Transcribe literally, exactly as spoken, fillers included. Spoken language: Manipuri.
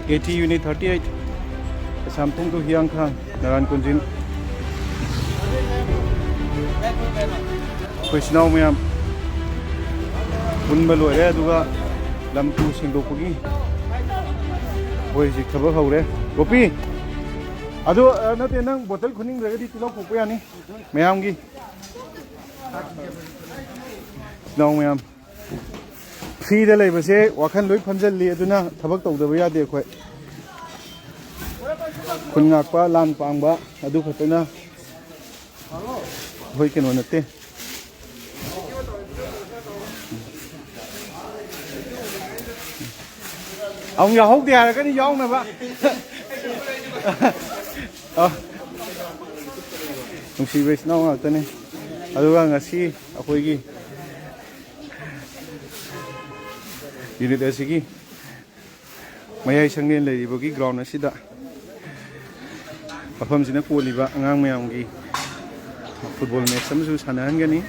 KT Unit thirty eight, Assam Thongdu, Hiyangkhang, Naran Kunjin, ꯑꯩꯈꯣꯏ ꯏꯆꯤꯟ ꯏꯅꯥꯎ ꯃꯌꯥꯝ ꯄꯨꯟꯕ ꯂꯣꯏꯔꯦ, ꯑꯗꯨꯒ ꯂꯝ ꯇꯨ ꯁꯦꯡꯗꯣꯛꯄꯒꯤ ꯑꯩꯈꯣꯏ ꯍꯧꯖꯤꯛ ꯊꯕꯛ ꯍꯧꯔꯦ꯫ ꯒꯣꯄꯤ, ꯑꯗꯨ, ꯑ, ꯅꯠꯇꯦ, ꯅꯪ ꯕꯣꯇꯜ ꯈꯨꯟꯅꯤꯡꯗ꯭ꯔꯒꯗꯤ ꯇꯤꯜꯍꯧ ꯈꯣꯛꯄ ꯌꯥꯅꯤ ꯃꯌꯥꯝꯒꯤ꯫ ꯏꯆꯤꯟ ꯏꯅꯥꯎ ꯃꯌꯥꯝ꯫ Free ꯗ ꯂꯩꯕꯁꯦ ꯋꯥꯈꯜ ꯂꯣꯏ ꯐꯝꯖꯜꯂꯤ, ꯑꯗꯨꯅ ꯊꯕꯛ ꯇꯧꯗꯕ ꯌꯥꯗꯦ ꯑꯩꯈꯣꯏ꯫ ꯈꯨꯟ ꯉꯥꯛꯄ, ꯂꯥꯟ ꯄꯥꯡꯕ, ꯑꯗꯨ ꯈꯛꯇꯅ ꯑꯩꯈꯣꯏ ꯀꯩꯅꯣ ꯅꯠꯇꯦ꯫ ꯑꯃꯨꯛ ꯌꯥꯎꯍꯧꯗꯦ ꯍꯥꯏꯔꯒꯅꯤ ꯌꯥꯎꯅꯕ꯫ ꯑ, ꯅꯨꯡꯁꯤꯕ ꯏꯆꯤꯟ ꯏꯅꯥꯎ ꯉꯥꯛꯇꯅꯤ꯫ ꯑꯗꯨꯒ ꯉꯁꯤ ꯑꯩꯈꯣꯏꯒꯤ unit ꯑꯁꯤꯒꯤ ꯃꯌꯥꯏ ꯁꯪꯂꯦꯟ ꯂꯩꯔꯤꯕꯒꯤ ground ꯑꯁꯤꯗ ꯃꯐꯝꯁꯤꯅ ꯀꯣꯜꯂꯤꯕ ꯑꯉꯥꯡ ꯃꯌꯥꯝꯒꯤ football match ꯑꯃꯁꯨ ꯁꯥꯟꯅꯍꯟꯒꯅꯤ꯫